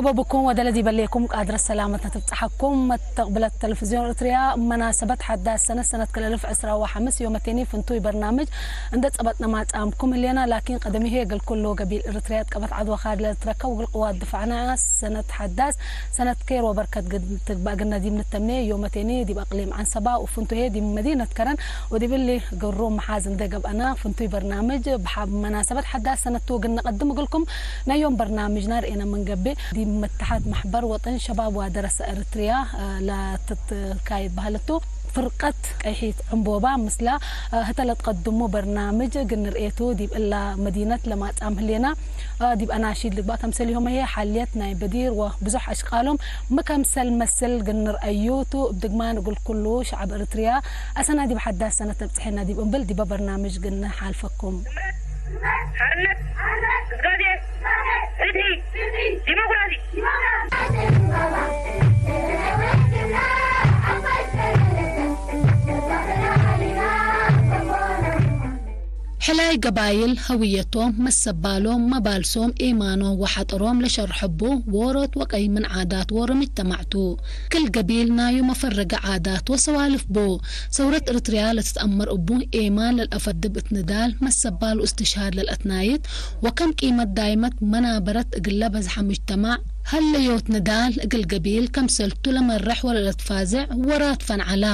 በብኩም ወደለ ዲበሌኩም ቃድረ ሰላመት ነትብጽሓኩም መተቕብለት ቴሌቪዝዮን ኤርትርያ መናሰበት ሓዳስ ሰነት ሰነት ክልተ ኣልፍ ዕስራ ወሓምስ ዮመቴኒ ፍንቱይ በርናምጅ እንደ ጸበጥነ ማጻምኩም ህሌና ላኪን ቀደሚሁ የግል ኩሉ ገቢል ኤርትርያ ጥቀበት ዓድዋ ካድለ ትረከብ ግል ቅዋት ድፋዕና ሰነት ሓዳስ ሰነት ኬር ወበርከት ግድ ትግባእ ግነ ዲብ ንተምኔ ዮመቴኒ ዲብ ኣቅሊም ዓንሰባ ወፍንቱሄ ዲብ መዲነት ከረን ወዲብ እሊ ግሩ መሓዝ እንደ ገብአና ፍንቱይ በርናምጅ ብሓብ መናሰበት ሓዳስ ሰነት ወግን ነቀድም እግልኩም ናይ ዮም በርናምጅና ርኤና መንገቤ ዲብ መታሓት ማሕበር ወጠን ሸባብ ዋደረሰ ኤርትርያ ለትትካየድ ባህለቱ ፍርቀት ቀይሒት ዕንቦባ ምስላ ህተለት ቀድሙ በርናምጅ ግን ርኤቱ ዲብ እላ መዲነት ለማጻም ህሌና ዲብ ኣናሺድ ልግባእ ከምሰል ይሆመ ሓልየት ናይ በዲር ወብዙሕ ኣሽቃሎም ምከምሰል መስል ግን ርአዩቱ ብድግማ ንጉል ኩሉ ሸዓብ ኤርትርያ ኣሰና ዲብ ሓዳስ ሰነት ተብጽሐና ዲብ እምብል ዲበ በርናምጅ ግን ሓልፈኩም። ሓርነት፣ ስጋዜ፣ ፍትሒ፣ ዲሞክራሲ። ሕላይ ገባይል ሀውየቶም መሰባሎም መባልሶም ኤማኖም ወሓጠሮም ለሸርሐቦ ዎሮት ወቀይ ምን ዓዳት ዎሮ ምጅተማዕቱ ክል ገቢል ናዩ መፈረገ ዓዳት ወሰዋልፍ ቦ ሰውረት እርትርያ ለትትአመር እቡ ኤማን ለልአፈድብ እትንዳል መሰባል ውእስትሽሃድ ለልአትናይት ወከም ቂመት ዳይመት መናበረት እግለ በዝሐ ምጅተማዕ ሀለዮት ንዳል እግል ገቢል ከምሰልቱ ለመርሕ ወለለትፋዘዕ ወራት ፈንዓላ።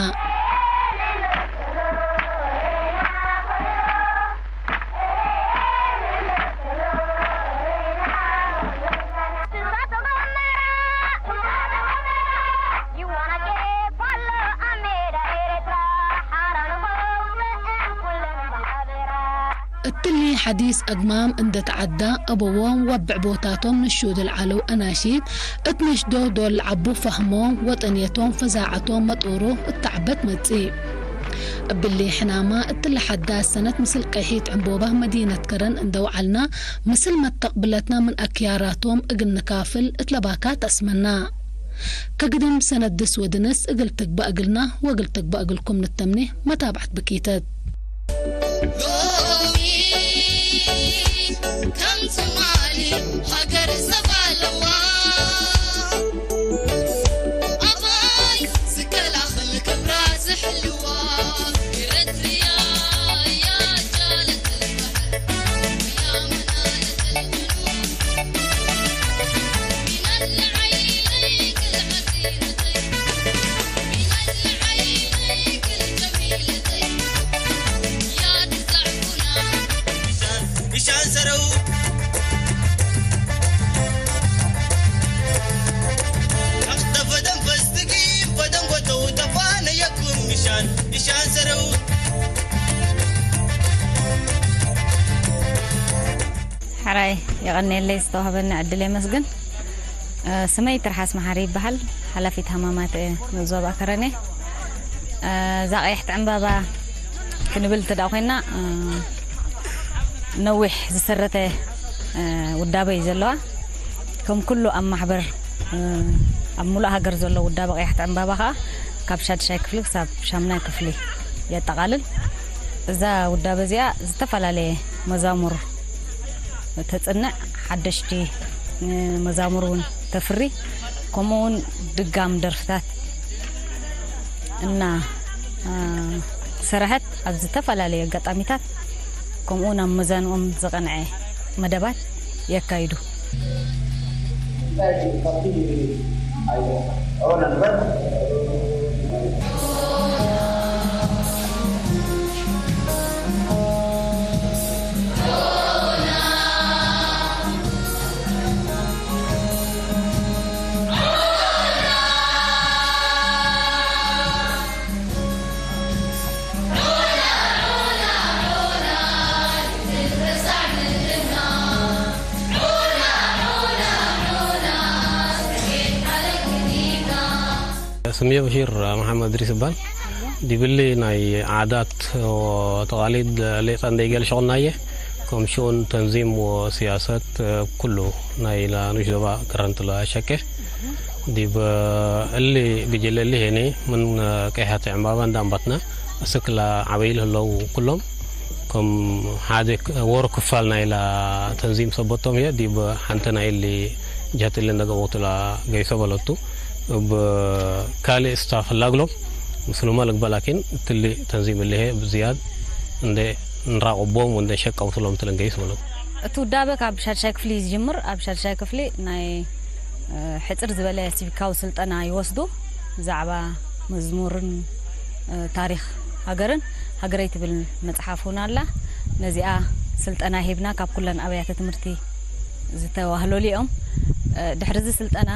እትሊ ሐዲስ አግማም እንደ ተዓዳ፣ አበዎም ወብዕ ቦታቶም ንሹ ድልዓለው አናሺት፣ እት ነሽዶ ዶል ለዓቡ ፈህሞም ወጠንየቶም ፈዛዓቶም መጦሮ እተዓበት መጽእ። እብሊ ሕናማ እትሊ ሐዳስ ሰነት ምስል ቀይሒት ዕንቦባ መዲነት ከረን እንደ ወዓልና፣ ምስል መተቅብለትና ምን አክያራቶም እግል ንካፍል እት ለባካ ተስመና። ከግድም ሰነድስ ወድንስ እግል ትግባእ እግልና ወእግል ትግባእ እግልኩም ንተምኔ መታብዐት ብኪተት። ሎሚ ከም ትማሊ ሃገር ሰብ ኣለዋ። ኣባይ ዝከላኸል ክብራ ዝሕልዋ ኤረትርያ እያ ጃለት ሕራይ የቐንየለይ ዝተዋህበኒ ዕድል የመስግን። ስመይ ትርሓስ መሓሪ ይበሃል። ሓላፊት ሃማማት እየ ንዞባ ከረን እየ። እዛ ቀያሕቲ ዕምባባ ክንብል እንተ ደኣ ኮይና፣ ነዊሕ ዝሰረተ ውዳበ እዩ ዘለዋ። ከም ኩሉ ኣብ ማሕበር ኣብ ሙሉእ ሃገር ዘሎ ውዳበ ቀያሕቲ ዕምባባ ከኣ ካብ ሻድሻይ ክፍሊ ክሳብ ሻምናይ ክፍሊ የጠቓልል። እዛ ውዳበ እዚኣ ዝተፈላለየ መዛሙር ተጽንዕ፣ ሓደሽቲ መዛሙር እውን ተፍሪ፣ ከምኡ እውን ድጋም ደርፍታት እና ሰረሐት ኣብ ዝተፈላለዩ ኣጋጣሚታት ከምኡ እውን ኣብ መዛንኦም ዝቐንዐ መደባት የካይዱ። ስምየ በሺር መሓመድ እድሪስ እባል። ዲብሊ ናይ ዓዳት ተቓሊድ ሌጣ እንደይገል ሸቕናየ ከም ሽኡን ተንዚም ወሲያሰት ኩሉ ናይ ላኑሽ ዞባ ክረንት ለሸቄ ዲብ እሊ ግጅለ እሊ ሄኔ ምን ቀይሐት ዕምባባ እንዳንባትና እስክላ ዓበይል ህለው ኩሎም ከም ሓደ ወሮ ክፋል ናይላ ተንዚም ሰበቶም እየ ዲብ ሓንቲ ናይ እሊ ጃትልን ነገ ወቅቱላ ገይሶ በለቱ። ብ ካልእ ስታፍ ላግሎም ምስሉማ ልግበ ላኪን ትሊ ተንዚም እሊሄ ብዝያድ እንደ ንራቆቦም ወንደ ሸቀውትሎም ትለን ገይስ በለቱ። እቲ ውዳበ ካብ ሻድሻይ ክፍሊ እዩ ዝጅምር። ኣብ ሻድሻይ ክፍሊ ናይ፣ እ፣ ሕጽር ዝበለ ሲቪካዊ ስልጠና ይወስዱ። ብዛዕባ መዝሙርን፣ እ፣ ታሪኽ ሃገርን ሃገረይ ትብል መጽሓፍ እውን ኣላ። ነዚኣ ስልጠና ሂብና ካብ ኩለን ኣብያተ ትምህርቲ ዝተዋህለሉ እዮም። እ፣ ድሕሪ እዚ ስልጠና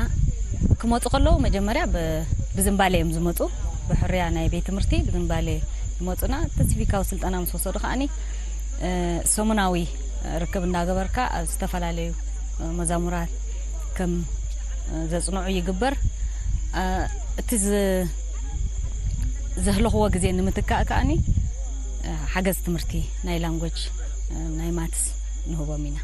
ክመጹ ከለዉ መጀመርያ ብ-፣ ብዝምባሌ እዮም ዝመጹ። ብሕርያ ናይ ቤት ትምህርቲ ብዝምባሌ ይመጹና። እቲ ሲቪካዊ ስልጠና ምስ ወሰዱ ከኣኒ፣ እ፣ ሰሙናዊ ርክብ እንዳገበርካ ኣብ ዝተፈላለዩ፣ እ፣ መዛሙራት ከም፣ እ፣ ዘጽንዑ ይግበር። እ፣ እቲ ዝ-፣ ዘህለኽዎ ግዜ ንምትካእ ከኣኒ፣ እ፣ ሓገዝ ትምህርቲ ናይ ላንጎጅ፣ እ፣ ናይ ማትስ ንህቦም ኢና።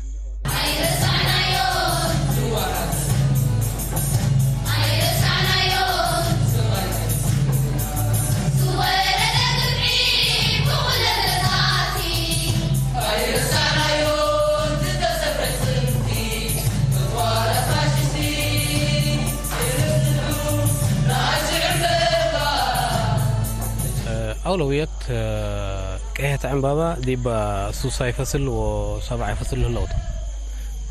ኣውለውየት ቀየት ዕምባባ ዲባ ሱሳይ ፈስል ወሰብዓይ ፈስል ህለውት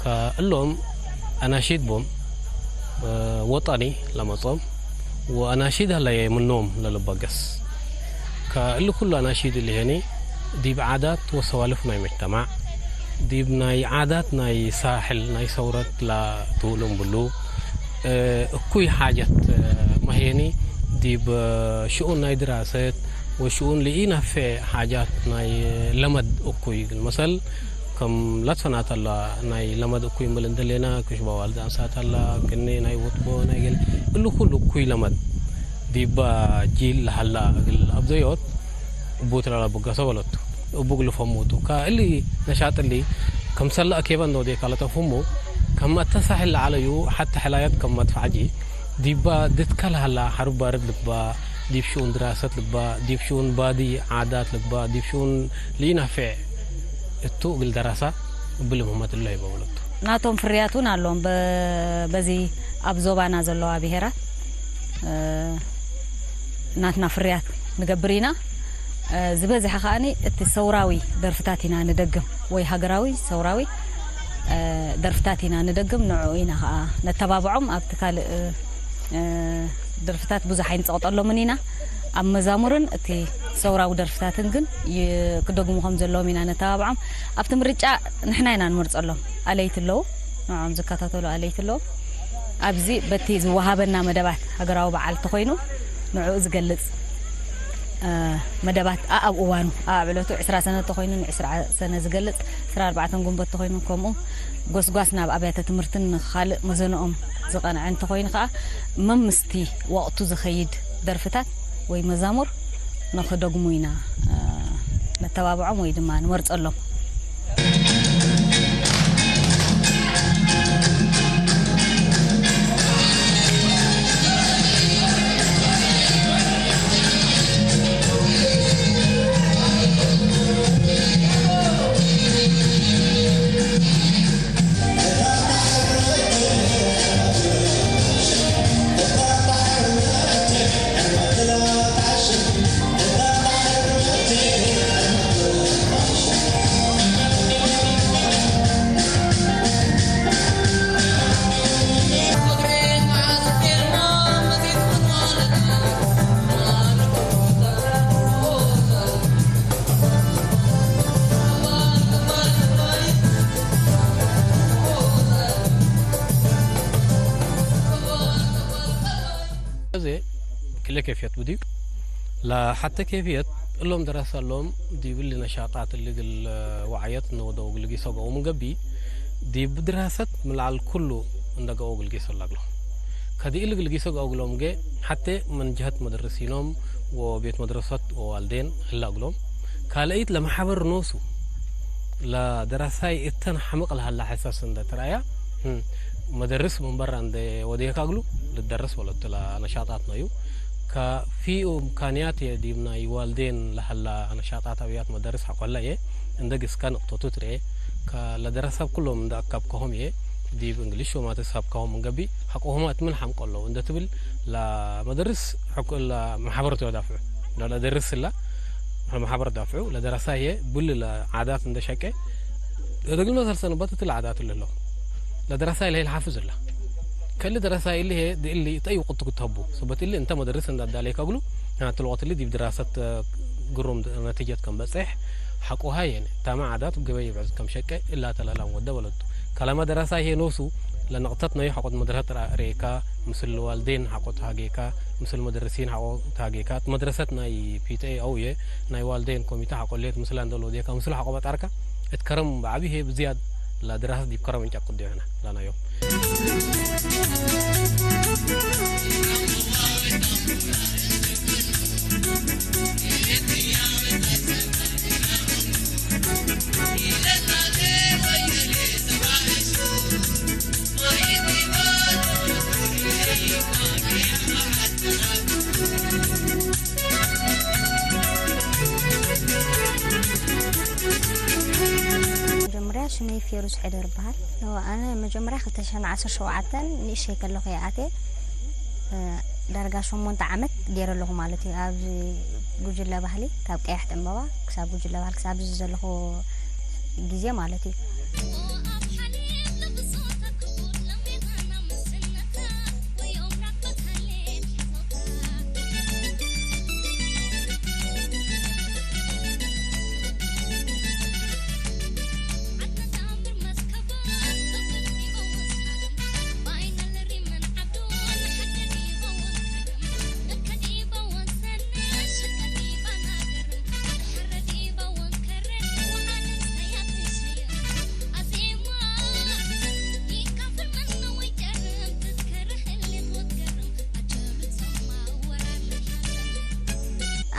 ከእሎም ኣናሺድ ቦም ወጣኒ ለመጾም ወኣናሺድ ህላየ ምኖም ለልበገስ ከእሉ ኩሉ ኣናሺድ እሊሄኒ ዲብ ዓዳት ወሰዋልፍ ናይ መጅተማዕ ዲብ ናይ ዓዳት ናይ ሳሕል ናይ ሰውረት ላትውልም ብሉ እኩይ ሓጀት ማህየኒ ዲብ ሽኡን ናይ ድራሰት ወሽኡን ልኢናፌ ሓጃት ናይ ለመድ እኩይ መሰል ከም ላትፈናት ኣላ ናይ ለመድ እኩይ ምል እንደሌና ክሽባው ኣልዛንሳት ኣላ ቅኒ ናይ ወጥቦ ናይ ገል እሉ ኩሉ እኩይ ለመድ ዲባ ጂል ለሃላ እግል ኣብዘዮት እቡ ትላላ ቡጋሰ በለቱ እቡ ግልፎሙቱ ከእሊ ነሻጥሊ ከም ሰላእ ኬበ እንደወዴ ካለጠፉሙ ከም ኣተሳሕል ለዓለዩ ሓተ ሕላየት ከም መድፋዕጂ ዲባ ድትከል ሃላ ሓሩብ ባርድ ልባ ዲብ ሽኡን ድራሰት ልባ ዲብ ሽኡን ባዲ ዓዳት ልባ ዲብ ሽኡን ሊናፌዕ እቱ እግል ደራሳ እብል ምህመት እሎ ይበ በለቱ። ናቶም ፍርያት እውን ኣለዎም። በ-፣ በዚ ኣብ ዞባና ዘለዋ ብሄራት፣ እ፣ ናትና ፍርያት ንገብር ኢና። እ፣ ዝበዝሐ ከኣኒ እቲ ሰውራዊ ደርፍታት ኢና ንደግም ወይ ሃገራዊ ሰውራዊ፣ እ፣ ደርፍታት ኢና ንደግም። ንዕኡ ኢና ከኣ ነተባብዖም። ኣብቲ ካልእ፣ እ፣ ደርፍታት ብዙሕ ኣይንጸቕጠሎምን ኢና። ኣብ መዛሙርን እቲ ሰውራዊ ደርፍታትን ግን ይ-፣ ክደግሙ ከም ዘለዎም ኢና ነተባብዖም። ኣብቲ ምርጫ ንሕና ኢና ንመርጸሎም። ኣለይቲ ኣለዉ፣ ንዕኦም ዝከታተሉ ኣለይቲ ኣለዉ። ኣብዚ በቲ ዝወሃበና መደባት ሃገራዊ በዓል ተኾይኑ ንዕኡ ዝገልጽ፣ እ፣ መደባት ኣኣብ እዋኑ፣ ኣኣብ ዕለቱ ዕስራ ሰነ ተኾይኑ ንዕስራ ሰነ ዝገልጽ፣ ዕስራ ኣርባዕተ ግንቦት ተኾይኑ ከምኡ፣ ጎስጓስ ናብ ኣብያተ ትምህርትን ንኻልእ መዘንኦም ዝቐንዐ እንተኾይኑ ከኣ፣ መምስቲ ወቕቱ ዝኸይድ ደርፍታት ወይ መዛሙር ንኽደግሙ ኢና፣ እ፣ ነተባብዖም ወይ ድማ ንመርጸሎም። እዚ ክልተ ኬፍየት ብድዩ? ለሓተ ኬፍየት እሎም ደረሰሎም ዲብል ነሻጣት እሊ ግል ዋዓየት ንወደው ግልጊ ሰገው ምንገቢ ዲብ ድራሰት ምልዓል ኩሉ እንደገው ግልጊ ሰላግሎ። ከዲ እሊ ግልጊ ሰገው ግሎም ገ ሓተ ምን ጀህት መደረሲኖም ወቤት መድረሰት ወዋልዴን ህላግሎም ካልአይት ለመሓበር ኖሱ ለደራሳይ እተን ሓምቕ ለሃላ ሕሳስ እንደ ተራያ፣ እም፣ መደርስ መንበራ እንደ ወዴካ እግሉ ልደረስ ወለቱ ለነሻጣት ነው። ከፊኡ እምካንያት የዲምና ይዋልዴን ለሃላ ነሻጣት ኣብያት መደርስ ሓቆላ እየ። እንደ ግስካ ንቅቶቱ ትርኤ፣ ከለደረሰብ ኩሎም እንደ ኣካብ ከሆም እየ። ዲብ እንግሊሽ ወማተስ ሀብካሆም እንገቢ ሐቆሆማ እትምን ሐምቆ ኣለዉ እንደ ትብል ላ መደርስ ሕኩ ላ መሓበር ተወዳፍዑ ላ ደርስ ላ መሓበር ዳፍዑ ለደረሳ ይሄ ብል ለዓዳት እንደ ሸቄ ለደግል መሰል ሰንበት እትል ዓዳት ለለው ለደረሳ ይለ ይልሓፍዝ ላ ከሊ ደረሳ ይል ይሄ ድእሊ ጠይቁ ትግተቡ ሰበት እሊ እንተ መደርስ እንዳዳለይ ከብሉ ናትል ወቅት እሊ ዲብ ድራሰት ግሩም ነቲጀት ከም በጽሕ ሐቁሃ የን ታማ ዓዳት ገበይ ይብዕዝ ከም ሸቀ እላ ተላላም ወደ በለቱ ካላማ ደራሳ ይሄ ኖሱ ለነቅተት ናይ ሐቆት መድረሰት ሬካ ምስል ዋልዴን ሐቆት ሃጌካ ምስል መደረሲን ሐቆት ሃጌካ መድረሰት ናይ ፒቴ አውየ ናይ ዋልዴን ኮሚቴ ሐቆሌት ምስል አንደሎ ዴካ ምስል ሐቆ በጣርካ እትከረም ብዓቢ ሄ ብዝያድ ለድራሰት ዲብ ከረም እንጫ ቅዱ ይሆና ላናዮም መጀመርያ ሽመይ ፌሩዝ ሕደር ይበሃል። ኣነ መጀመርያ ክልተ ሽሕን ዓሰርተ ሸውዓተን ንእሸይ ከለኹ እየ ኣትየ። ዳርጋ ሸሞንተ ዓመት ገይረ ኣለኹ ማለት እዩ። ኣብዚ ጉጅለ ባህሊ ካብ ቀያሕቲ ዕምበባ ክሳብ ጉጅለ ባህሊ ክሳብ ኣብዚ ዘለኹ ግዜ ማለት እዩ።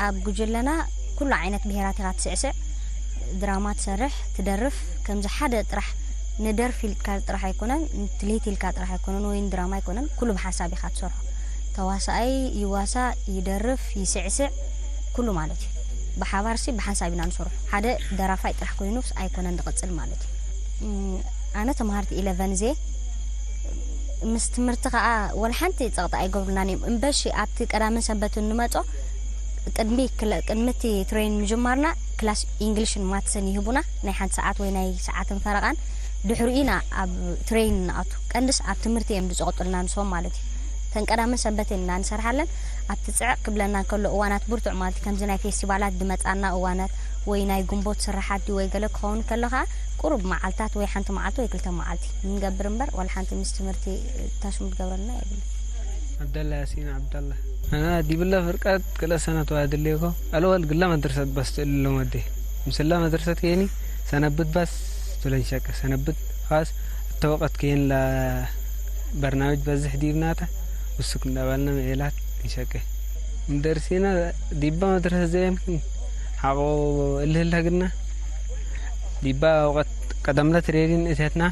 ኣብ ጉጅለና ኩሉ ዓይነት ብሄራት ኢኻ ትስዕስዕ፣ ድራማ ትሰርሕ፣ ትደርፍ፣ ከምዚ ሓደ ጥራሕ ንደርፊ ኢልካ ጥራሕ ኣይኮነን፣ ንትልሂት ኢልካ ጥራሕ ኣይኮነን ወይ ንድራማ ኣይኮነን፣ ኩሉ ብሓንሳብ ኢኻ ትሰርሖ። ተዋሳኣይ ይዋሳእ፣ ይደርፍ፣ ይስዕስዕ፣ ኩሉ ማለት እዩ። ብሓባርሲ ብሓንሳብ ኢና ንሰርሖ። ሓደ ደራፋይ ጥራሕ ኮይኑስ ኣይኮነን ዝቕጽል ማለት እዩ። ኣነ ተምሃርቲ ኢለቨን እየ። ምስ ትምህርቲ ከኣ ወላ ሓንቲ ጸቕጢ ኣይገብሩልናን እዮም። እምበሺ ኣብቲ ቀዳምን ሰንበትን ንመጾ ቅድሚ ክለ- ቅድሚ እቲ ትሬን ምጅማርና ክላስ ኢንግሊሽን ማትስን ይህቡና ናይ ሓንቲ ሰዓት ወይ ናይ ሰዓትን ፈረቓን ድሕሩ ኢና ኣብ ትሬን ንኣቱ ቀንድስ ኣብ ትምህርቲ እዮም ዝጸቕጡልና ንሶም ማለት እዩ ተን ቀዳምን ሰንበትን ኢና ንሰርሓለን ኣብቲ ጽዕቕ ክብለና እንከሎ እዋናት ብርቱዕ ማለት እዩ ከምዚ ናይ ፌስቲቫላት ዝመጻና እዋናት ወይ ናይ ግንቦት ስራሓት ድዩ ወይ ገለ ክኸውን ከሎ ከኣ ቁሩብ መዓልታት ወይ ሓንቲ መዓልቲ ወይ ክልተ መዓልቲ ንገብር እምበር ዋላ ሓንቲ ምስ ትምህርቲ ታሽሙ ትገብረልና የብሉ። عبد الله ياسين عبد الله. أنا دي بالله فرقات كلا سنة واحد اللي يكو. الأول قلنا مدرسة بس تقول لهم ودي. مسلا مدرسة كيني سنة بد بس تلين شك سنة بد خاص التوقت كين لا برنامج بزح دي بناتا والسكن دابالنا مئلات نشكه. مدرسينا ديبا مدرسة زي يمكن حقو اللي هلا قلنا ديبا وقت ቀደምለት ሬድን እተትና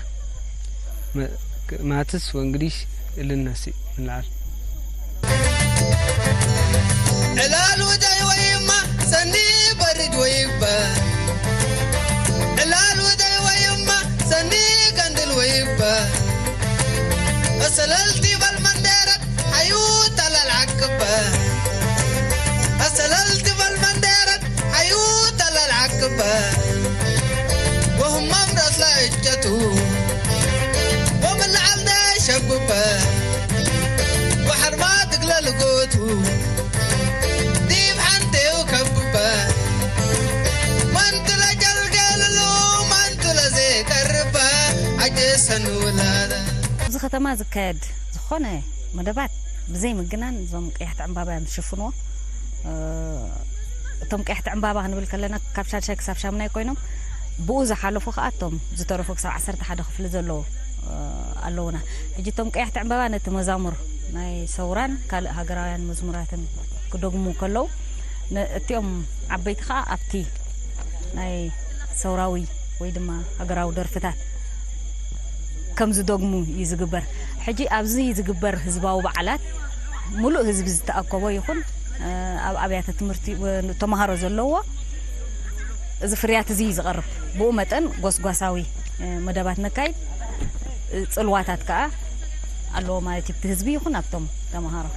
ማትስ ወእንግሊሽ እልነሲ ንልዓል። ዕላል ውዳይ ወይማ ሰኒ በርድ ወይባ ዕላል ውዳይ ወይማ ሰኒ ቀንድል ወይባ እሰለልቲ በል መንደረት ሓዩ ተላል ዓቅባ እሰለልቲ በል መንደረት ሓዩ ተላል ዓቅባ ወህማም ራስላ እጨቱ ወምልዓል ደሸብባ ወሓርማ ትግለ ልጎቱ ዲብ ሓንቴው ከብባ መንትለ ጀልገልሉ መንትለ ዘይቀርባ ዓጀሰን ውላዳ። ኣብዚ ከተማ ዝካየድ ዝኾነ መደባት ብዘይ ምግናን እዞም ቀያሕቲ ዕምባባ እዮም ዝሽፍንዎ። እቶም ቀያሕቲ ዕምባባ ክንብል ከለና ካብ ሻድሻይ ክሳብ ሻምናይ ኮይኖም ብኡ ዝሓለፉ ከዓ እቶም ዝተረፉ ክሳብ ዓሰርተ ሓደ ክፍሊ ዘለዉ ኣለዉና። ሕጂ እቶም ቀያሕቲ ዕምባባ ነቲ መዛሙር ናይ ሰውራን ካልእ ሃገራውያን መዝሙራትን ክደግሙ ከለዉ እቲኦም ዓበይቲ ከዓ ኣብቲ ናይ ሰውራዊ ወይ ድማ ሃገራዊ ደርፍታት ከም ዝደግሙ እዩ ዝግበር። ሕጂ ኣብዚ ዝግበር ህዝባዊ በዓላት ሙሉእ ህዝቢ ዝተኣከቦ ይኹን ኣብ ኣብያተ ትምህርቲ ተምሃሮ ዘለዎ እዚ ፍርያት እዚ እዩ ዝቐርብ። ብኡ መጠን ጎስጓሳዊ መደባት ነካይድ። ጽልዋታት ከኣ ኣለዎ ማለት እዩ፣ ኣብቲ ህዝቢ ይኹን ኣብቶም ተምሃሮ።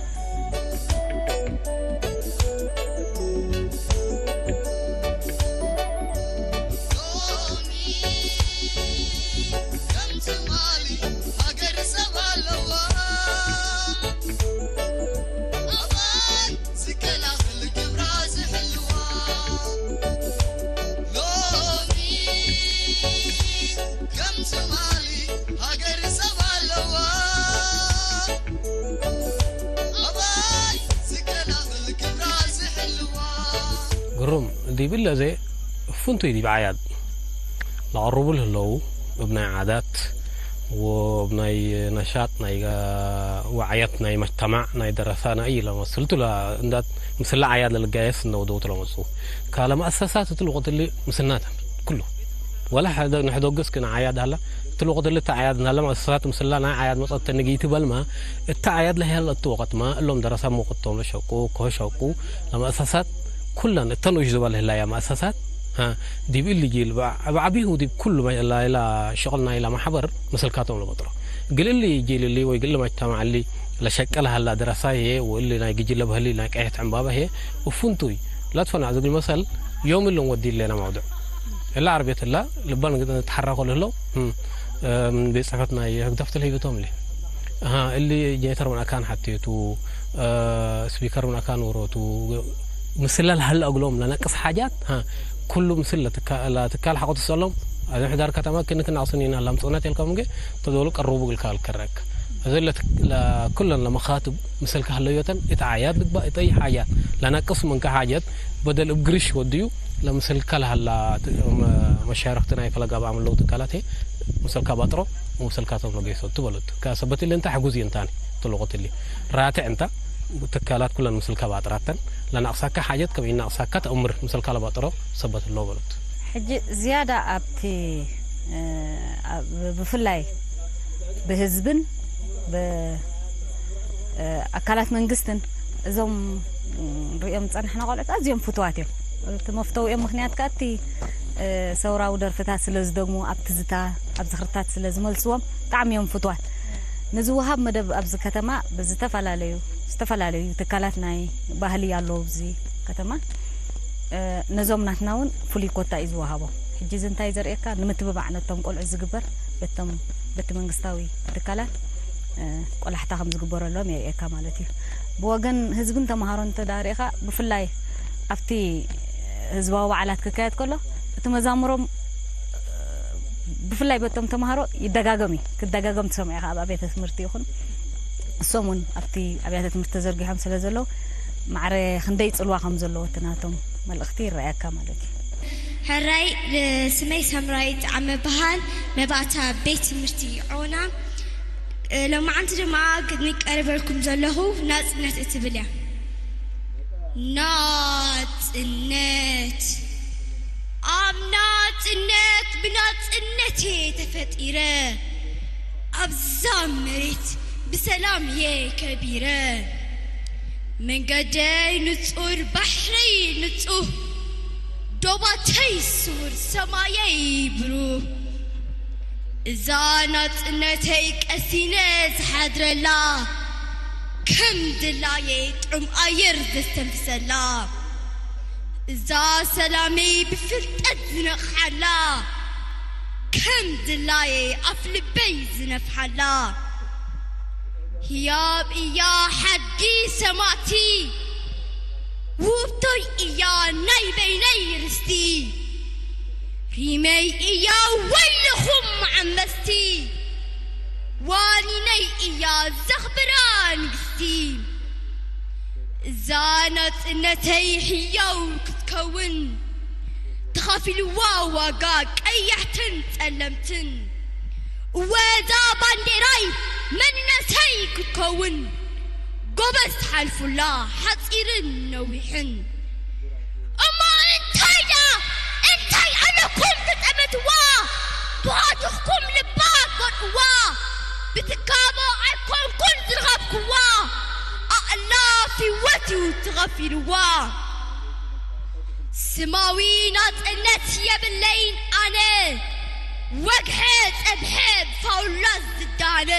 ግሩም ዲብለ ዘ ፍንቱይ ዲብ ዓያድ ለቐርቡ ልህለዉ እብ ናይ ዓዳት ወእብ ናይ ነሻጥ ናይ ዋዕያት ናይ መጅተማዕ ናይ ደረሳ ናይ ለመስልቱ እንዳ ምስላ ዓያድ ለልጋየስ እነወደውቱ ለመጽኡ ካለ መእሰሳት እቲ ልቆትሊ ምስልናተን ኩሉ ወላ ንሕደግስ ግን ዓያድ ሃላ እቲ ልቆትሊ እቲ ዓያድ ናለ መእሰሳት ምስላ ናይ ዓያድ መጸት ተንጊ ትበልማ እቲ ዓያድ ለህያል እቲ ወቀትማ እሎም ደረሳ መቆቶም ለሸቁ ከሸቁ ለመእሰሳት ኩለን እተን ውሽ ዝበል ህላያ መእሰሳት ዲብ እሊ ጊል ብዓቢሁ ዲብ ኩሉ ኢላ ሸቕልና ኢላ ማሕበር ምስልካቶም ለበጥሮ ግልሊ ጊል እሊ ወይ ግልሊ መጅተማዕ እሊ ለሸቀል ሃላ ደረሳየ ወእሊ ናይ ግጅለ በህሊ ናይ ቀየት ዕምባባ ሄ እፉንቱይ ላትፈና ዝግል መሰል ዮም እሎም ወዲ ሌና ማውድዕ እላ ዓርቤት እላ ልባን ተሓራኮ ልህለው ምን ቤት ጽሕፈት ናይ ህግደፍ ተለሂብቶም እሊ እሊ ጄኔተር ምን ኣካን ሓቴቱ ስፒከር ምን ኣካን ወሮቱ ምስላ ለሀለ እግሎም ለነቅስ ሓጃት ኩሉ ምስል ለትካል ሓቆ ትሰሎም ኣዘ ምሕዳር ከተማ ክን ክናቅስን ኢና ላምጽኡና ተልከም ገ ተዶሉ ቀርቡ ግልካ ልከረክ እዚ ኩለን ለመኻትብ ምስል ካህለዮተን እቲ ዓያት ልግባ እተይ ሓጃት ለነቅስ መንከ ሓጀት በደል እብ ግርሽ ወድዩ ለምስልካ ለሃላ መሻርክቲ ናይ ፈለጋ ብኣምለው ትካላት ምስልካ ባጥሮ ምስልካቶም ለገይሶ ትበሉት ከሰበት ሊ እንታ ሕጉዝ እንታን ትልቁት ሊ ራትዕ እንታ ትካላት ኩለን ምስልካ ባጥራተን ለናቕሳካ ሓጀት ከም ኢናቕሳካ ተእምር ምስልካ ለባጥሮ ሰበት ኣሎ በሉት። ሕጂ ዝያዳ ኣብቲ ብፍላይ ብህዝብን ብኣካላት መንግስትን እዞም ሪኦም ዝፀናሕና ቆልዑት ኣዝዮም ፍትዋት እዮም። እቲ መፍተውኦም ምክንያት ከዓ እቲ ሰውራዊ ደርፍታት ስለ ዝደግሙ ኣብ ትዝታ ኣብ ዝኽርታት ስለ ዝመልስዎም ብጣዕሚ እዮም ፍትዋት። ንዝወሃብ መደብ ኣብዚ ከተማ ብዝተፈላለዩ ዝተፈላለዩ ትካላት ናይ ባህሊ ኣለዉ ኣብዚ ከተማ ነዞም ናትና እውን ፍሉይ ኮታ እዩ ዝወሃቦም። ሕጂ እዚ እንታይ ዘርእየካ ንምትብባዕ ነቶም ቆልዑ ዝግበር በቶም በቲ መንግስታዊ ትካላት ቆላሕታ ከም ዝግበረሎም የርእየካ ማለት እዩ። ብወገን ህዝብን ተምሃሮን እንተ ዳኣ ርኢኻ ብፍላይ ኣብቲ ህዝባዊ በዓላት ክካየድ ከሎ እቲ መዛሙሮም ብፍላይ በቶም ተምሃሮ ይደጋገም እዩ። ክደጋገም ትሰምዖ ኢኻ ኣብ ኣብያተ ትምህርቲ ይኹን እሶም እውን ኣብቲ ኣብያተ ትምህርቲ ተዘርጊሖም ስለ ዘለዉ ማዕረ ክንደይ ጽልዋ ከም ዘለዎ እቲ ናቶም መልእኽቲ ይረኣየካ ማለት እዩ። ሕራይ ስመይ ሰምራይ ጣዕመ በሃል መባእታ ቤት ትምህርቲ ዖና ሎማዓንቲ ድማ ንቀርበልኩም ዘለኹ ናጽነት እትብል እያ። ናጽነት ኣብ ናጽነት ብናጽነቴ ተፈጢረ ኣብዛ መሬት ብሰላም እየ ከቢረ መንገደይ ንጹር ባሕረይ ንጹህ ዶባተይ ስሙር ሰማየይ ብሩህ እዛ ናጽነተይ ቀሲነ ዝሓድረላ ከም ድላየ ጥዑም ኣየር ዘስተንፍሰላ እዛ ሰላመይ ብፍልጠት ዝነቕሓላ ከም ድላየ ኣፍ ልበይ ዝነፍሓላ ህያብ እያ ሓድጊ ሰማእቲ ውህብቶይ እያ ናይ በይነይ ርስቲ ሪመይ እያ ወይልኹም መዓመስቲ ዋኒነይ እያ ዘኽብራ ንግስቲ እዛ ናጽነተይ ህያው ክትከውን ተኸፊልዋ ዋጋ ቀያሕትን ጸለምትን እወ እዛ ባንዴራይ መንነተይ ክትከውን ጎበዝ ትሓልፉላ ሓጺርን ነዊሕን እሞ እንታይ ደኣ እንታይ ኣለኩም ትጠመትዋ ብሃቱኽኩም ልባ ጎድእዋ ብትካቦ ኣይኮንኩን ዝረኸብክዋ ኣእላፍ ህይወት እዩ ተኸፊልዋ ስማዊ ናጽነት የብለይን ኣነ ወግሐ ጸብሐ ብፋውላ ዝዳነ፣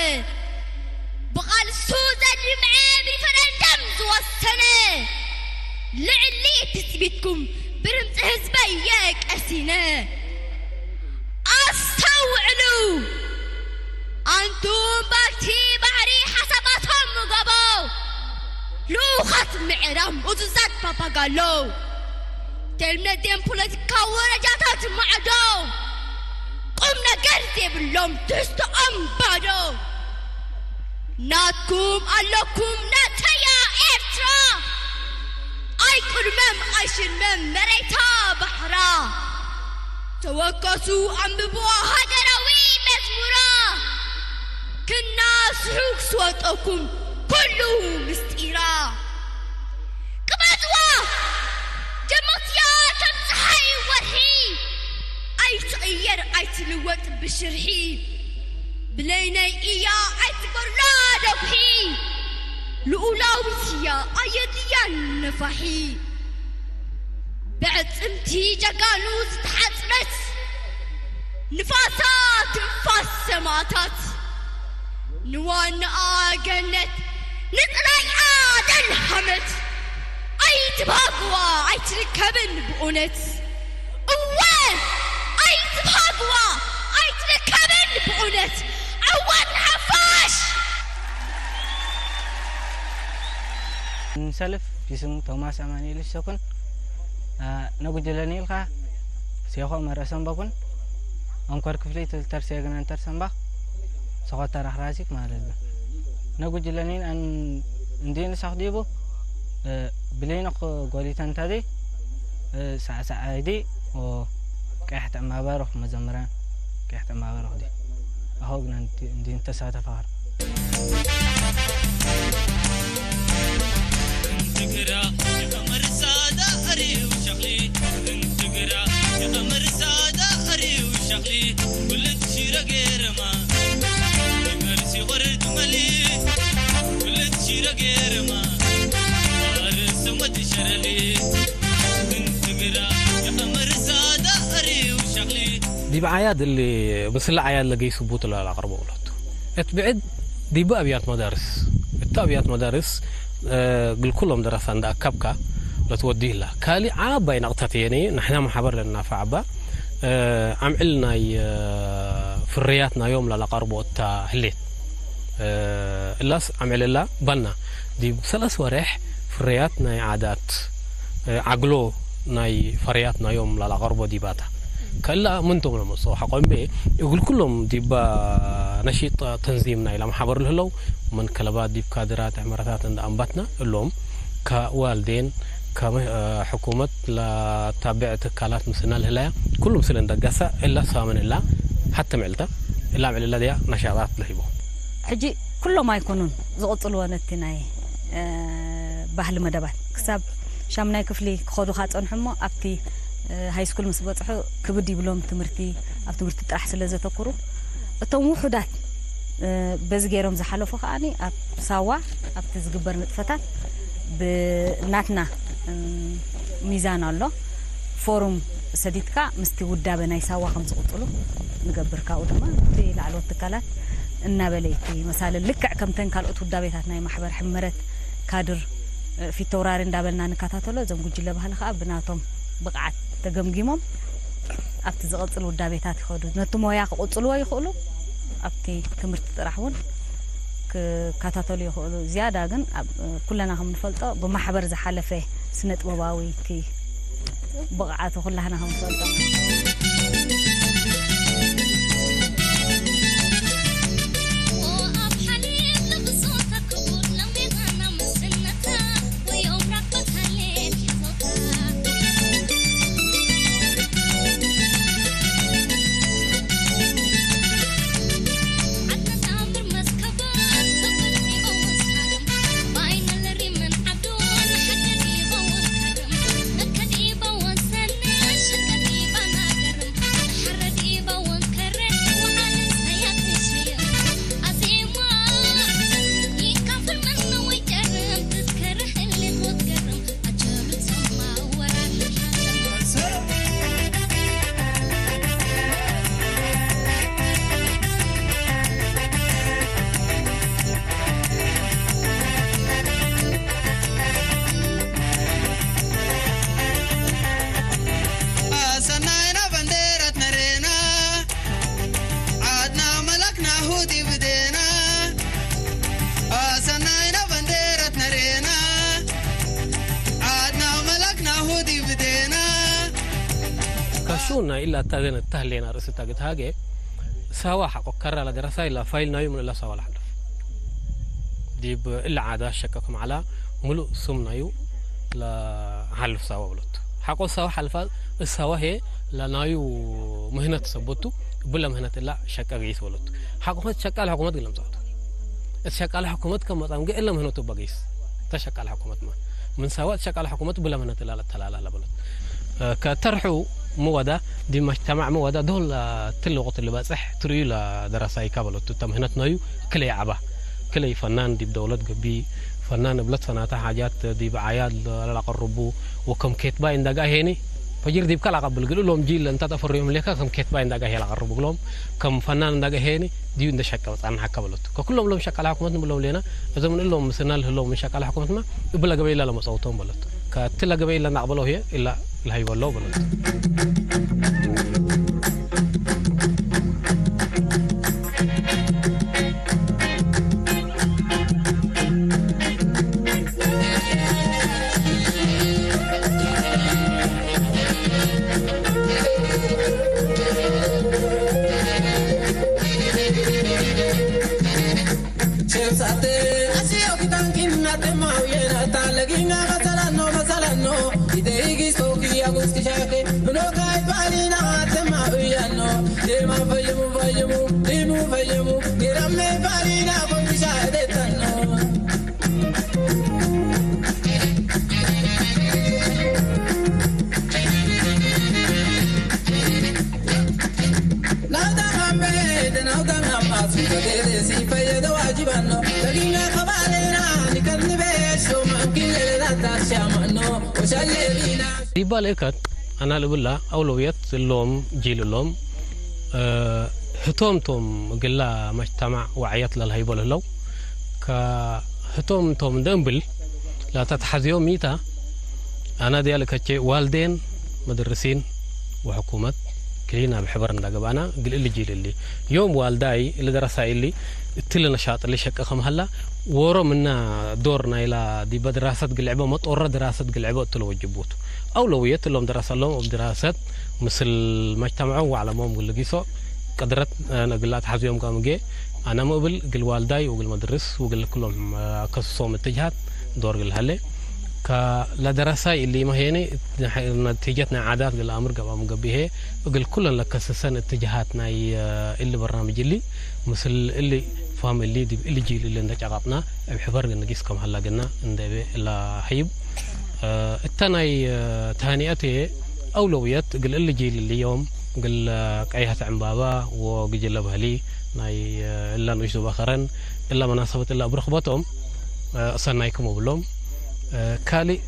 ብቓልሱ ዘድምዐ ብሪፈረንደም ዝወሰነ፣ ልዕሊ ትጽቢትኩም ብድምጺ ህዝበይ እየ ቀሲነ። ኣስተውዕሉ! ኣንቱም ባቲ ባሕሪ ሓሳባቶም ምገቦ፣ ልኡኻት ምዕራብ ምእዙዛት ፓፓጋሎ፣ ቴልምነዴን ፖለቲካ ወረጃታት ማዕዶ፣ ቁም ነገር ዘይብሎም ትሕዝቶኦም ባዶ። ናትኩም ኣለኩም ናተያ ኤርትራ፣ ኣይቁድመም ኣይሽልመም መሬታ ባሕራ። ተወከሱ ኣንብብዋ ሃገራዊ መዝሙራ፣ ክናስሑ ክስወጠኩም ኩሉ ምስጢራ። ቅበጽዋ! ደመቕትያ ከም ጸሓይ ወርሒ፣ ኣይትቕየር ኣይትልወጥ ብሽርሒ። ብለይነይ እያ ኣይትጎድላ ደጉሒ፣ ልኡላዊት እያ ኣየድልያን ነፋሒ። ብዕጽምቲ ጀጋኑ ዝተሓጽረት፣ ንፋሳ ትንፋስ ሰማእታት፣ ንዋናኣ ገነት ንጽላይኣ ደልሃመት። ኣይትባግዋ ኣይትርከብን ብእውነት። እወ ኣይትባግዋ ኣይትርከብን ብእውነት። ዓወት ንሓፋሽ! ንሰልፍ ቢስሙ ቶማስ ኣማኑኤል ይሰኩን ነጉጅለኒ ኢልካ ሴኾ መረሰምበኩን ኣንኮር ክፍሊ ትልተር ሴግና እንተር ሰምባ ሰኾተር ኣኽራሲክ ማለት ነው። ነጉጅለኒ እንዲን ሳኽዲቡ ብሌኖክ ጎሊተን ተዲ ሳዕሳዕ ኣይዲ ቀያሕ ተማበረኹ መዘምራን ቀያሕ ተማበረኹ ዲ ኣኸው ግን እንዲን ተሳተፋር ትግራ የቐመር ሳዳ ኣሪው ሸኽሊ ትግራ የቐመር ሳዳ ኣሪው ሸኽሊ ኩልት ሽረ ገረማ ይመርሲ ቁርድ መሊ ኩልት ሽረ ገረማ ኣርሰ ወዲ ሸረሊ ትግራ የቐመር ሳዳ ኣሪው ሸኽሊ ዲብ ዓያድ እሊ ምስለ ዓያድ ለገይሱ ቡጥ ለላቅርቦ እሎቱ። እት ብዕድ ዲብ ኣብያት መዳርስ እት ኣብያት መዳርስ ግልኩሎም ደረሳ እንዳ ኣካብካ ለትወዲህላ። ካሊ ዓባይ ነቕተት እየኒ ንሕና ማሕበር ለናፋ ዓባ ኣምዕል ናይ ፍርያት ናዮም ለላቀርቦ እታ ህሌት እላስ ዓምዕልላ ባና ዲብ ሰለስ ወሬሕ ፍርያት ናይ ዓዳት ዓግሎ ናይ ፈርያት ናዮም ላላቐርቦ ዲባታ ከላ ምንቶም ለመጽኦ ሓቆምቤ እግል ኩሎም ዲባ ነሺጥ ተንዚም ናይ ላማሓበር ልህለው መን ከለባት ዲብ ካድራት ዕመረታት እንደ ኣንባትና እሎም ከዋልዴን ሕኩመት ለታብዕ ትካላት ምስና ልህላያ ኩሉም ስለ እንደጋሳ እላ ሳምን እላ ሓተ ምዕልታ እላ ምዕልላ ዲያ ነሻጣት ልሂቦ። ሕጂ ኩሎም ኣይኮኑን ዝቕጽልዎ ነቲ ናይ ባህሊ መደባት ክሳብ ሻምናይ ክፍሊ ክኸዱ ካጸንሑ እሞ ኣብቲ ሃይስኩል ምስ በጽሑ ክብድ ይብሎም ትምህርቲ ኣብ ትምህርቲ ጥራሕ ስለ ዘተኩሩ እቶም ውሑዳት በዚ ገይሮም ዝሓለፉ ከዓኒ ኣብ ሳዋ ኣብቲ ዝግበር ንጥፈታት ብናትና ሚዛን ኣሎ ፎሩም ሰዲድካ ምስቲ ውዳበ ናይ ሳዋ ከም ዝቕፅሉ ንገብር ካብኡ ድማ እቲ ላዕለዎት ትካላት እናበለ እቲ መሳለል ልክዕ ከምተን ካልኦት ውዳቤታት ናይ ማሕበር ሕመረት ካድር ፊተውራሪ እንዳበልና ንከታተሎ እዞም ጉጅለ ባህሊ ከዓ ብናቶም ብቕዓት ተገምጊሞም ኣብቲ ዝቐፅል ውዳቤታት ይኸዱ ነቲ ሞያ ክቕፅልዎ ይኽእሉ ኣብቲ ትምህርቲ ጥራሕ እውን ክከታተሉ ይኽእሉ ዝያዳ ግን ኩለና ከም ንፈልጦ ብማሕበር ዝሓለፈ ስነ ጥበባዊ እቲ ብቕዓቱ ኩላህና ከም ንፈልጦ ናይ ኢላ እታ ገነ እታ ህሌና ርእሲ እታ ግትሃገ ሳዋ ሓቆ ከራ ላ ደረሳ ኢላ ፋይል ናዩ ምን እላ ሳዋ ላሓልፍ ዲብ እላ ዓዳ ሸቀ ከም ዓላ ሙሉእ ሱም ናዩ ላሓልፍ ሳዋ ብሎት። ሓቆ ሳዋ ሓልፋ እሳዋ ሄ ላናዩ ምህነት ሰቦቱ ብለ ምህነት እላ ሸቀ ገይስ ብሎት። ሓቆ ሸቃል ሕኩመት ግለምጻቱ እቲ ሸቃል ሕኩመት ከም መጻም ገ እለ ምህነቱ በገይስ ተሸቃል ሕኩመት ማ ምን ሳዋ እቲ ሸቃል ሕኩመት ብለ ምህነት እላ ለተላላ ለበሎት። ከተርሑ ምወዳ ዲብ መጅተማዕ ምወዳ ዶል ትልቁት ልበጽሕ ትርእዩ ለደረሳይካ በለቱ። እተ ምህነት ነዩ ክለይ ዓባ ክለይ ፈናን ዲብ ደውለት ገቢ ፈናን እብለት ፈናታ ሓጃት ዲብ ዓያድ ለላቀርቡ ወከም ኬትባይ እንዳጋ ሄኒ ፈጅር ዲብካ ላቀብል ግል እሎም ጂል እንታ ተፈርዮም ሌካ ከም ኬትባይ እንዳጋ ሄ ላቀርቡ ግሎም ከም ፈናን እንዳጋ ሄኒ ዲዩ እንደ ሸቀ በጻን ሓካ በለቱ። ከኩሎም ሎም ሸቃላ ሕኩመት ንብሎም ሌና እዞም ንእሎም ምስና ልህሎም ምን ሸቃላ ሕኩመትማ እብለ ገበይ ኢላ ለመጸውቶም በለቱ። ከቲ ለገበይ ኢላ እናቕበለው ህየ ኢላ ለሃይበለው በለቱ። ዲባ ልእከት ኣና ልእብላ ኣውለውየት እሎም ጂል እሎም ህቶም ቶም እግላ መጅተማዕ ዋዕየት ለልሀይቦ ለህለው ከህቶም ቶም እንደ እምብል ላታ ተሓዝዮ ሚታ ኣና ድያ ልከቼ ዋልዴን መድርሲን ወሕኩመት ክሊና ብሕበር እንዳገባና ግልእል ጂል እሊ ዮም ዋልዳይ እሊ ደረሳ እሊ እትለ ነሻጥ እሊ ሸቀ ከም ሀላ ወሮ ምና ዶር ናይላ ዲበ ድራሰት ግልዕበ መጦረ ድራሰት ግልዕበ እትለ ወጅቡት ኣውለውየት እሎም ደረሰሎም እብ ድራሰት ምስል መጅተምዖም ዋዕለሞም ግል ጊሶ ቅድረት ነግላ ተሓዝዮም ጋምጌ ኣነ ምእብል ግል ዋልዳይ ወግል መድርስ ወግል ክሎም ከስሶም እትጅሃት ዶር ግል ሀሌ ከለደረሳይ እሊ መሄኒ ነቲጀት ናይ ዓዳት ግል ኣምር ገባም ገብሄ እግል ኩለን ለከስሰን እትጅሃት ናይ እሊ በርናምጅ እሊ ምስል እሊ ፋም እሊ ዲብ እሊ ጂል እሊ እንደጨቃጥና እብ ሕበር ግንጊስ ከም ሀላ ግና እንደቤ እላ ሀይብ እተ ናይ ተሃኒአት ኣውለውየት እግል እሊ ጂል እሊ ዮም እግል ቀይሀት ዕምባባ ወግጅለ ባህሊ ናይ እላ ንኡሽ ዞባ ከረን እላ መናሰበት እላ ብርክበቶም ሰናይኩም እብሎም ካልእ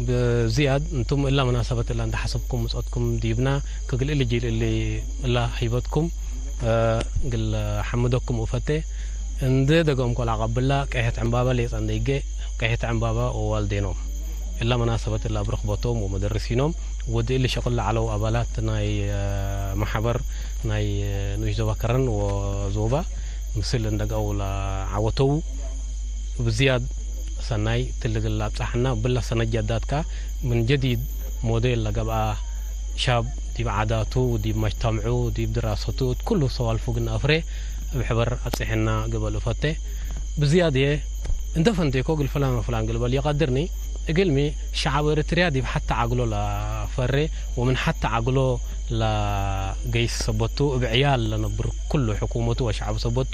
ብዝያድ እንቱም እላ መናሰበት እላ እንዳሓሰብኩም ምጸትኩም ዲብና ክግል እሊ ጂል እሊ እላ ሂበትኩም ግል ሓምደኩም እፈቴ እንደ ደገም ኮላ ቀብላ ቀይሐት ዕምባባ ሌጸ እንደይገ ቀይሐት ዕምባባ ወዋልዴኖም እላ መናሰበት እላ ብርክበቶም ወመደርሲኖም ወዲ እሊ ሸቅል ዓለው ኣባላት ናይ ማሕበር ናይ ንኡሽ ዞባ ከረን ወዞባ ምስል እንደጋው ለዓወተው ብዝያድ ሰናይ ትልግል ኣብጻሕና ብላ ሰነጃዳትካ ምን ጀዲድ ሞዴል ለገብኣ ሻብ ዲብ ዓዳቱ ዲብ መጅተምዑ ዲብ ድራሰቱ እት ኩሉ ሰዋልፉ ግን ኣፍሬ እብ ሕበር ኣብጽሕና ግበል እፈቴ ብዝያድ እየ እንተ ፈንቴኮ እግል ፍላን ወፍላን ግልበል የቀድርኒ እግልሚ ሸዓብ ኤርትርያ ዲብ ሓቲ ዓግሎ ለፈሬ ወምን ሓቲ ዓግሎ ለገይስ ሰበቱ እብ ዕያል ለነብር ኩሉ ሕኩመቱ ወሸዓብ ሰበቱ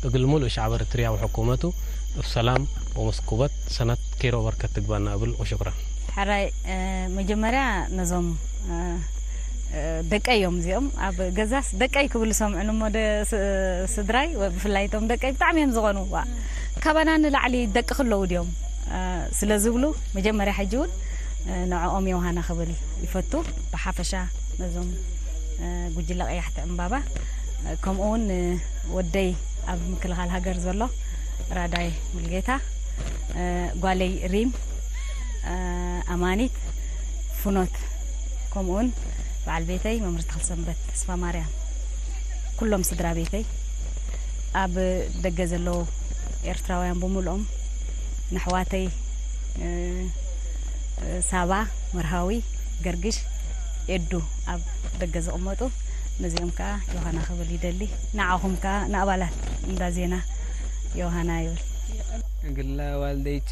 እግል ሙሉእ ሸዓብ ኤርትርያ ወሕኩመቱ እብ ሰላም ወመስኩበት ሰነት ኬሮ በርከት ትግባና እብል ወሽክራን። ሕራይ መጀመርያ ነዞም ደቀይ እዮም እዚኦም ኣብ ገዛስ ደቀይ ክብሉ ሰምዑን እሞ ስድራይ ብፍላይ እቶም ደቀይ ብጣዕሚ እዮም ዝቐኑ ዋ ካባና ንላዕሊ ደቂ ክለዉ ድዮም ስለ ዝብሉ መጀመርያ ሕጂ እውን ንዕኦም የውሃና ክብል ይፈቱ ብሓፈሻ ነዞም ጉጅለ ቀያሕቲ ዕምባባ ከምኡ እውን ወደይ ኣብ ምክልኻል ሃገር ዘሎ ራዳይ ሙልጌታ ጓለይ ሪም ኣማኒት ፍኖት ከምኡውን በዓል ቤተይ መምህር ተክልሰንበት ተስፋ ማርያም ኩሎም ስድራ ቤተይ ኣብ ደገ ዘለዉ ኤርትራውያን ብምልኦም ንኣሕዋተይ ሳባ መርሃዊ ገርግሽ ኤዱ ኣብ ደገ ዝቕመጡ፣ ነዚኦም ከኣ ዮሃና ክብል ይደሊ። ንዓኹም ከኣ ንኣባላት እንዳ ዜና ዮሃና ይብል። ግላ ዋልደይቼ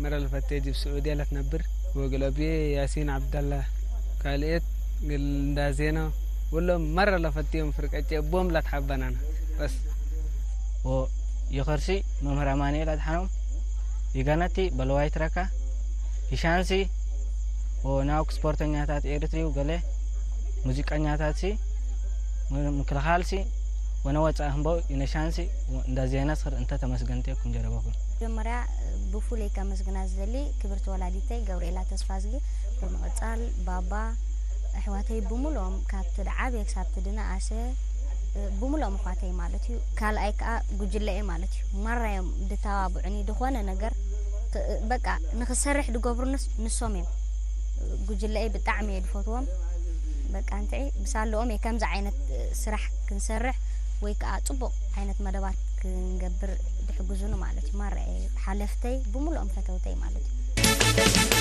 መረለፈቴ ጅብ ስዑድያ ለትነብር ወግለብዬ ያሲን ዓብዳላ ካልኤት ግል እንዳ ዜና ወሎም መረለፈትዮም ፍርቀጨ ቦም ላትሓበናና በስ ይኸርሲ መምህር ኣማኑኤል ኣድሓኖም ይጋነቲ በለዋይ ትረካ ይሻንሲ ናውክ ስፖርተኛታት ኤርትሪው ገለ ሙዚቀኛታት ሲ ምክልኻል ሲ ወነ ወፃ ህንበው ይነሻንሲ እንዳ ዜና ስር እንተ ተመስገንቴ ኩም ጀረበኩም። መጀመርያ ብፍሉይ ከመስግና ዝደሊ ክብርቲ ወላዲተይ ገብርኤላ ተስፋዝጊ፣ ብምቕፃል ባባ፣ ኣሕዋተይ ብምልኦም ካብቲ ድዓብየ ክሳብቲ ድነኣሰ ብምልኦም ኣሕዋተይ ማለት እዩ። ካልኣይ ከዓ ጉጅለኤ ማለት እዩ። ማራ እዮም ድተባብዑኒ ድኾነ ነገር ክ- በቃ ንክሰርሕ ድገብሩንስ ንሶም እዮም። ጉጅለኤ ብጣዕሚ እየ ድፈትዎም። በቃ እንትዒ ብሳለኦም እየ ከምዚ ዓይነት ስራሕ ክንሰርሕ ወይ ከዓ ፅቡቕ ዓይነት መደባት ክንገብር ድሕግዙኒ ማለት እዩ። ማራ እየ ሓለፍተይ ብምልኦም ፈተውተይ ማለት እዩ።